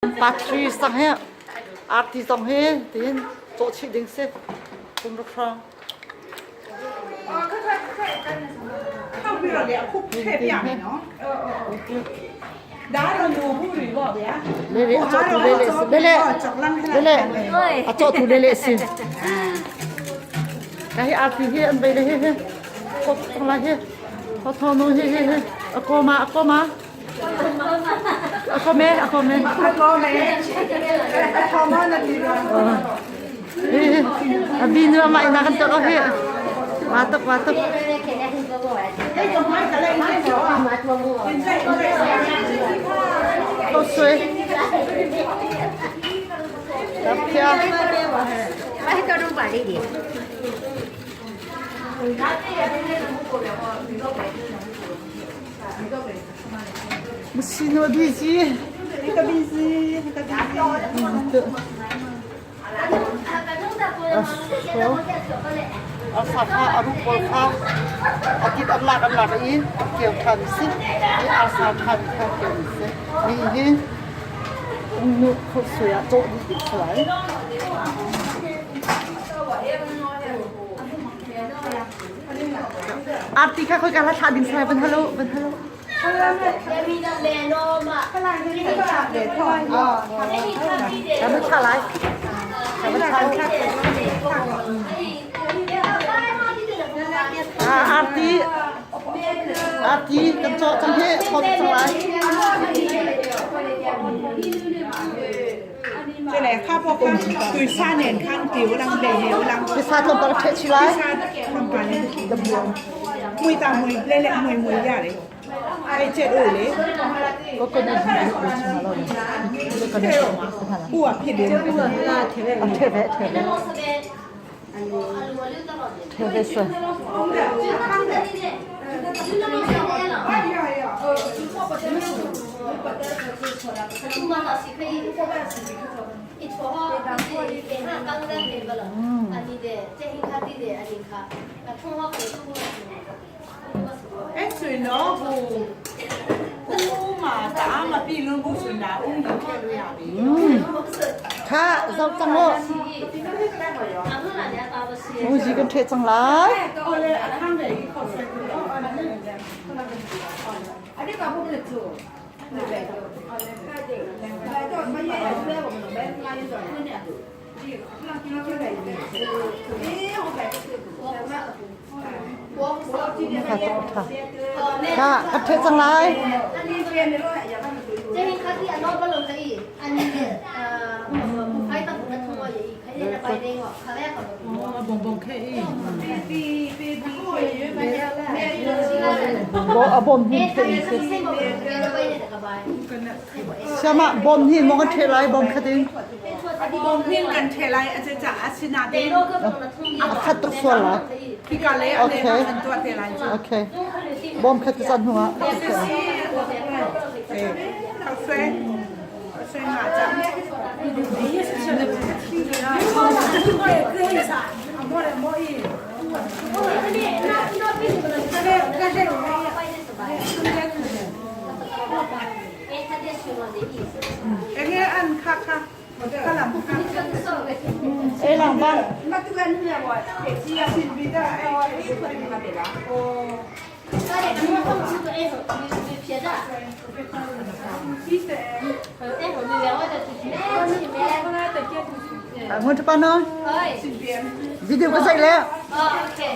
Patri sang hi arti zong hi tiin cawh chih ding si kum ruk hrawng. Lele a cawh tu lele si lele lele a cawh tu lele si. Ka hi arti hi an vei le hi hi kop tong lai hi kho tho nu hi hi hi a koma a koma A kome, a kome. A kome. A kome na ti A bi nu ama ina kan tok hi. Wa tok wa tok. Ko sui. Tap kia. Musino busy. Ika busy, ika busy. Asa kha aru pawl kha akit an lak an lak i keu than si i arsa than kha keu si mi hi nu khur sui ah cawh dih ding salai. Arti kha khoi ka la thla ding sai ban halo ban halo. Kan thla lai. Kan thla. Ah arti arti kan cawh cang he thot cang lai. 这来卡波卡对三年康丢人累了人。 Pisa tlawmpal a ṭheh chih lai. Tlawmpal mui ta mui le le mui mui ya le. Ai chet u le. Ko ko na hi ko chim lo ne. Ko na U a phi le. A ṭheh ve ṭheh ve. Ṭheh ve sa. Kha zoh cang u. Muzi kan ṭheh cang lai. Kha kan ṭheh cang lai. A bom hin Siama bom hi mong an ṭheh lai bom khat in. Bom hin kan ṭheh lai a ca a sina te. A khat tuk sual lai. Hika le a le kan tuah te lai cu. Okay. Bom khat san hnu ah. Okay. Ei lang bang. Ngun pa no. Video ka sai le.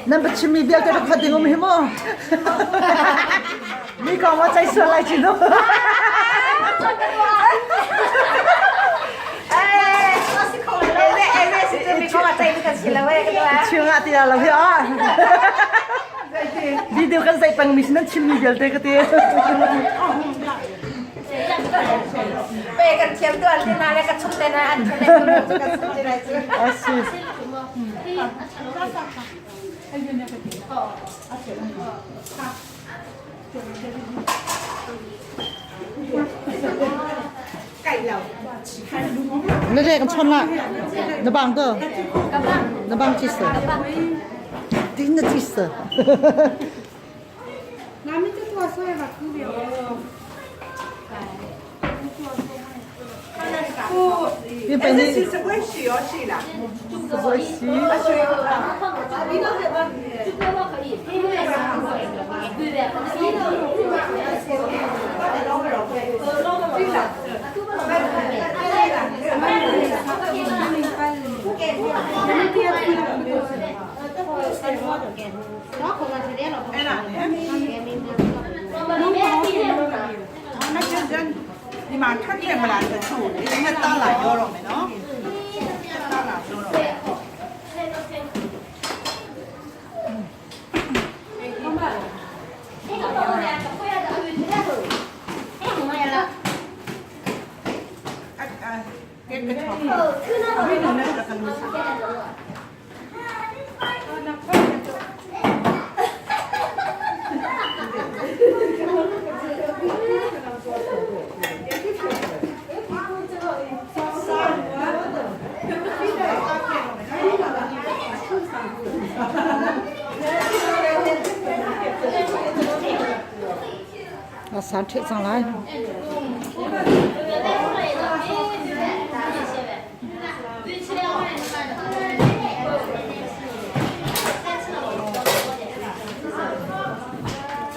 Nan pa chimmi vialte rak khat ding um hi mu. Mi kong wa chai sual lai chi no. Chiu nga ti la hi a. Video kan zai pang mi nan chim mi vialte ka ti. Pe kan thiam tu an ti na le ka chung te na an thiam le ka chung te na chu. Asi. Na le kan chon la. Na bang to. Na bang chi se. Tin na chi se. အဲ့ဒါစပွဲရှိရောရှိလား စပွဲရှိ အရှိအဲ့ဒါနဲ့မကျန်ကျန်ဒီမှာထွက်ခဲ့မလားတချို့လေငါတားလာရောတော့မယ်နော်တားလာရောတော့မယ် ကဲကချောဘိနနဲ့ကလူစား အဆန်ထစ်ဆောင်လိုက်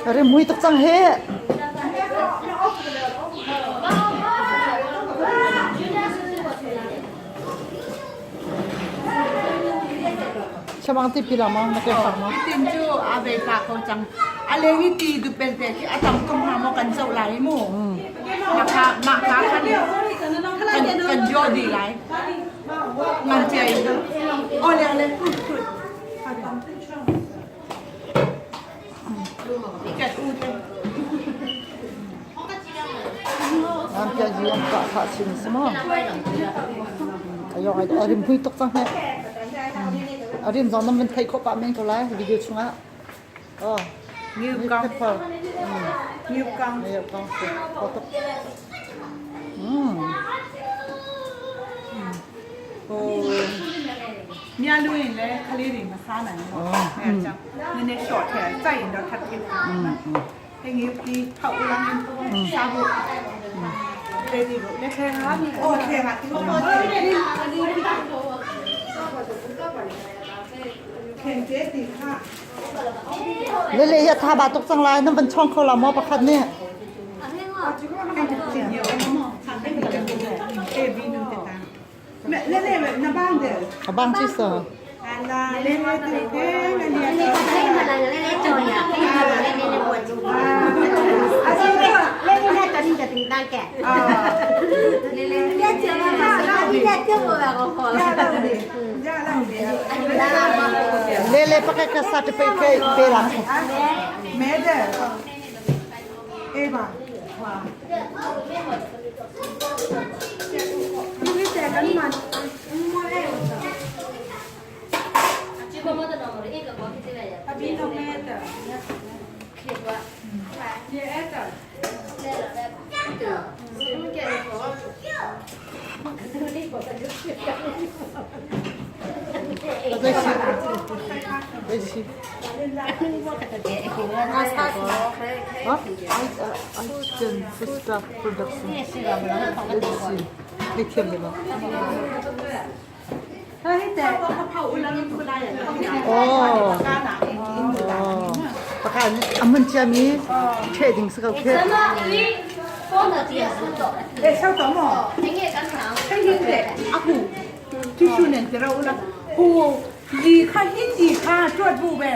အရေမွေးတချန်ဟဲချမန်တိပီလာမမကေဖာမ တင်ကျူအဘေပါခေါချံအလေဟီတီဒူပယ်တဲ့အတမ်ကမမကန်စောလာမိုမခါမခါခန်ကန်ကန်ယောဒီလိုက်ငန်ချေအော်လေလေဖုတ်ဖုတ်ကဲဦးတဲ့ အမ်ပြကြီးအဖာချင်းစမအယောအရင်မွေးတချန်ဟဲအရင်ဇောနမန်ထိုက်ခေါပမင်းကလာဗီဒီယိုချငါအော် မြူကောင် pepper မြူကောင် 没有刚是好的。嗯， ဟိုမြလို့ရင်လည်းခလေးတွေမစားနိုင်ဘူးအဲအကြောင်းနည်းနည်း short ထဲစိုက်ရင်တော့ထပ်ဖြစ် 嗯嗯， ဟင်းကြီးပြီးဖောက်လာစားဖို့တဲ့ဒီလိုလက်ခဲဟာအော်ခဲဟာဒီလိုခင်ကျတီခါ เลเลยอย่าทาบาตกจังไรน้ำมันช่องเขาละมอประคัดเนี่ย ကျင်ရောမောဆန်တဲ့အေဘီနုတဲ့တာမဲလဲလဲနဘန်းတဲ့ บางที่เสือ အလာလဲလဲတဲ့လဲလဲ ရလာတယ် เลเลยปะกะสัตไปเกเปลัง မဲတဲ့အေးပါ ได้ชิได้ชิฮะไอ้ไอ้เจนฟุสตาโปรดักชั่นได้ชิได้เทียมเลยมั้ยโอ้ประกันอ่ะมันจะมีเทรดดิ้งสกับเค အေးဆောက်တော့မော ဟင်းတဲ့အခုတီရှူနဲ့ကြရောလားဟိုဒီခဟင်းဒီခကြွတ်ဘူးပဲ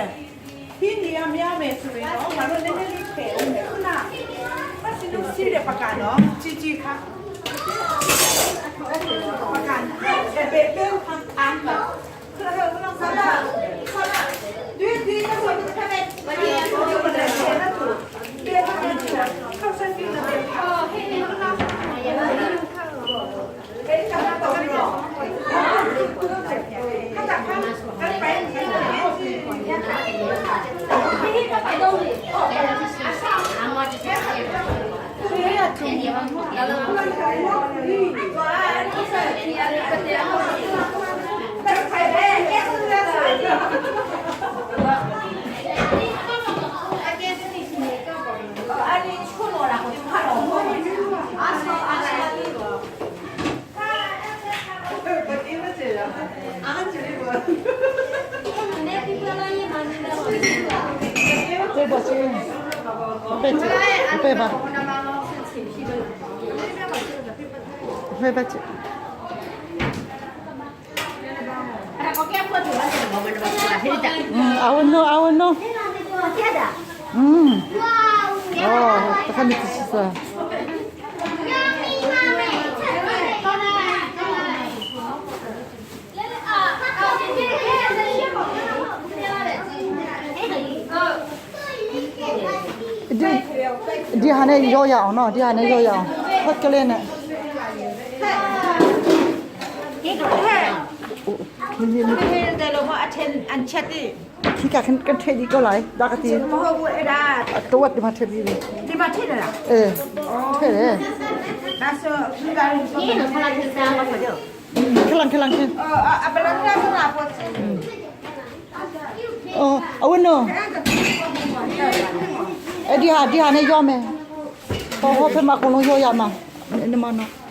ဟင်းဒီအများမယ်ဆိုရင်တော့ငါတို့နည်းနည်းလေးဖယ်အောင်မယ်ခုနမစနုစီတဲ့ပကတော့ជីជីခပကန်เပေပေခန်းအန်ပါခရခရဆလာဆလာဒီဒီကတော့ခမဲဘာဒီကိုဘယ်လဲနော်ဘေခန်းခေါက်ဆန်ပြီးတော့ เป็นกำลังตกหรอถ้าจากท่านกันไป这把是，别别吧，别吧。 အဝနိုအဝနိုอืมအော်တခါမစ်စီစာဒီဒီဟာနဲ့ရောရအောင်နော်ဒီဟာနဲ့ရောရအောင်ဖတ်ကလေးနဲ့ဒီဒီ တယ်လို့မအထင်အန်ချက်တိ ခိကခန်ကန်ထေဒီကိုလိုက်ဒါကတိ မဟုတ်ဘူးအဲ့ဒါ တော့ဒီမှာထေပြီးပြီ ဒီမှာထည့်တယ်လား အေးထဲတယ် ဒါဆိုဒီက ခလန်ခလန်ခ အော်အပလန်ကစနာပေါ်စ အော်အဝနိုအဲ့ဒီဟာဒီဟာနဲ့ရောမယ်ဟောဟောဖမကလုံးရောရမှာနေမနော်။